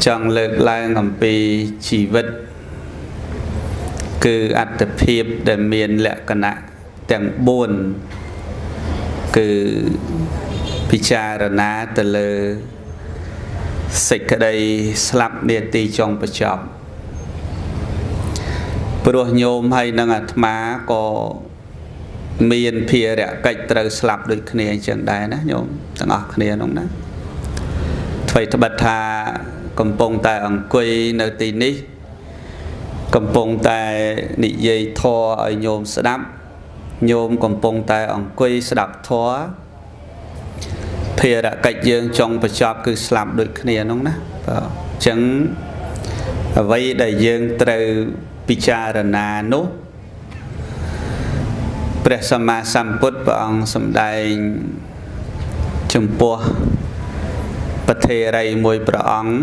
ចង់លើកឡើងអំពីជីវិតគឺអត្តភាពដែលមានលក្ខណៈទាំង4គឺពិចារណាទៅលើសេចក្តីស្លាប់នាទីចុងបញ្ចប់ព្រោះញោមហើយនឹងអាត្មាក៏មានភារកិច្ចត្រូវស្លាប់ដូចគ្នាអញ្ចឹងដែរណាញោមទាំងអស់គ្នានោះណាថ្វីត្បិតថាកំពុងតែអង្គុយនៅទីនេះកំពុងតែនិយាយធម៌ឲ្យញោមស្ដាប់ញោមកំពុងតែអង្គុយស្ដាប់ធម៌ភារកិច្ចយើងចុងបញ្ចប់គឺស្លាប់ដូចគ្នានោះណាបាទអញ្ចឹងអ្វីដែលយើងត្រូវពិចារណានោះព្រះសម្មាសម្ពុទ្ធព្រះអង្គសម្ដែងចំពោះប្រធេរីមួយព្រះអង្គ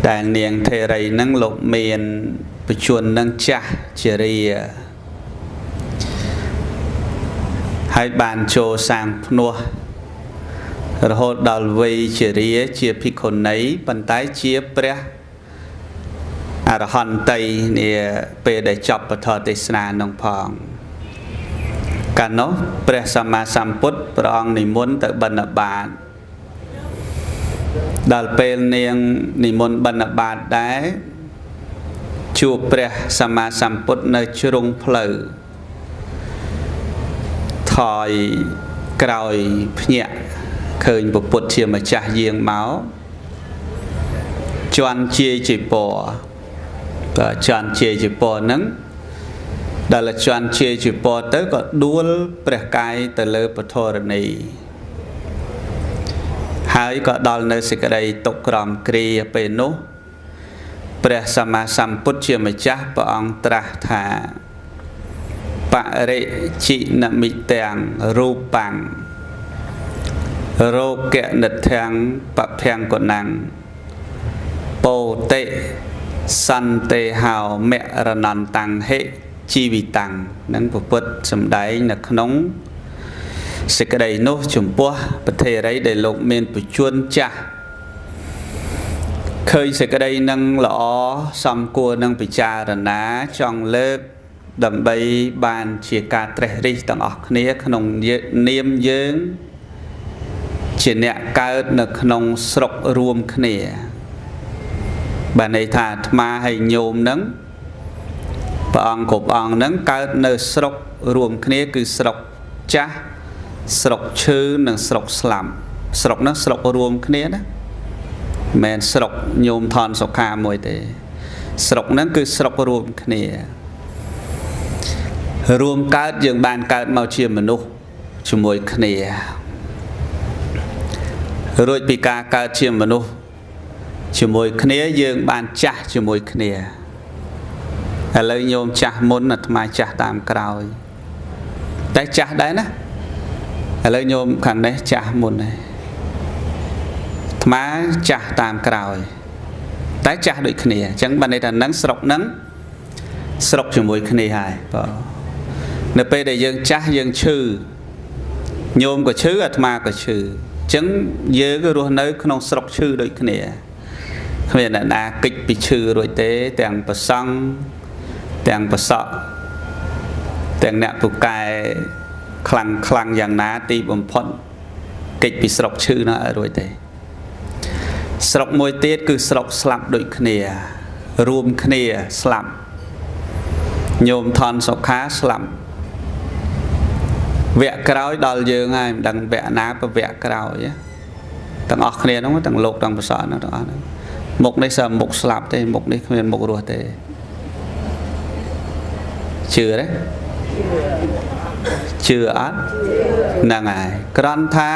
ដែលនាងធេរីនឹងលោកមានបជននឹងចាស់ជារាហើយបានចូលសាងភ្នោះរហូតដល់វ័យជារាជាភិក្ខុនីប៉ុន្តែជាព្រះអរហន្តីនាពេលដែលចប់ពធទេសនានោះផងកាលនោះព្រះសម្មាសម្ពុទ្ធព្រះអង្គនិមន្តទៅបិណ្ឌបាតដល់ពេលនាងនិមន្តបិណ្ឌបាតដែរជួបព្រះសម្មាសម្ពុទ្ធនៅជ្រុងផ្លូវថយក្រោយភ្ញាក់ឃើញពុទ្ធជាម្ចាស់យាងមកជន់ជាយជាពរបាទជន់ជាយជាពរហ្នឹងដល់ជន់ជាយជាពរទៅក៏ដួលព្រះកាយទៅលើពធរណីហើយក៏ដល់នៅសេចក្តីទុក្ខក្រំគ្រាពេលនោះព្រះសម្មាសម្ពុទ្ធជាម្ចាស់ព្រះអង្គត្រាស់ថាបរិជិនមិទាំងរូបាំងរោគនិទ្ធាំងបភង្គណੰពោតិសន្ទេហោមរណន្តੰហិជីវិតាំងនឹងពុទ្ធសម្ដែងនៅក្នុងសេចក្តីនោះចំពោះប្រធេរីដែលលោកមានបជនចាស់ឃើញសេចក្តីនឹងល្អសំគួរនឹងពិចារណាចង់លើកដើម្បីបានជាការត្រេះរិះទាំងអស់គ្នាក្នុងនាមយើងជាអ្នកកើតនៅក្នុងស្រុករួមគ្នាបានន័យថាអាត្មាហើយញោមនឹងព្រះអង្គគ្រប់អង្គនឹងកើតនៅស្រុករួមគ្នាគឺស្រុកចាស់ស្រុកឈឺនិងស្រុកស្លាប់ស្រុកហ្នឹងស្រុករួមគ្នាណាមិនមែនស្រុកញោមថនសុខាមួយទេស្រុកហ្នឹងគឺស្រុករួមគ្នារួមកើតយើងបានកើតមកជាមនុស្សជាមួយគ្នារួចពីការកើតជាមនុស្សជាមួយគ្នាយើងបានចាស់ជាមួយគ្នាឥឡូវញោមចាស់មុនអាត្មាចាស់តាមក្រោយតែចាស់ដែរណាឥឡូវញោមខាងនេះចាស់មុនហើយអាត្មាចាស់តាមក្រោយតែចាស់ដូចគ្នាអញ្ចឹងបានន័យថានឹងស្រុកនឹងស្រុកជាមួយគ្នាហើយបាទនៅពេលដែលយើងចាស់យើងឈឺញោមក៏ឈឺអាត្មាក៏ឈឺអញ្ចឹងយើងរស់នៅក្នុងស្រុកឈឺដូចគ្នាគ្មានអ្នកណាកិច្ចពីឈឺរួចទេទាំងប្រសង់ទាំងប្រសក់ទាំងអ្នកពូកែខ្លាំងខ្លាំងយ៉ាងណាទីបំផុតកិច្ចពីស្រុកឈឺនោះឲ្យរួចទេស្រុកមួយទៀតគឺស្រុកស្លាប់ដូចគ្នារួមគ្នាស្លាប់ញោមថនសុខាស្លាប់វគ្គក្រោយដល់យើងហើយមិនដឹងវគ្គណាប្រវគ្គក្រោយទាំងអស់គ្នានោះទាំងលោកទាំងប្រសក់នោះទាំងអស់ហ្នឹងមុខនេះសើមុខស្លាប់ទេមុខនេះគ្មានមុខរស់ទេជឿទេជឿអត់ហ្នឹងហើយគ្រាន់ថា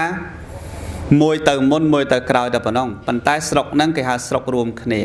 មួយទៅមុនមួយទៅក្រោយតែប៉ុណ្ណឹងប៉ុន្តែស្រុកហ្នឹងគេហៅស្រុករួមគ្នា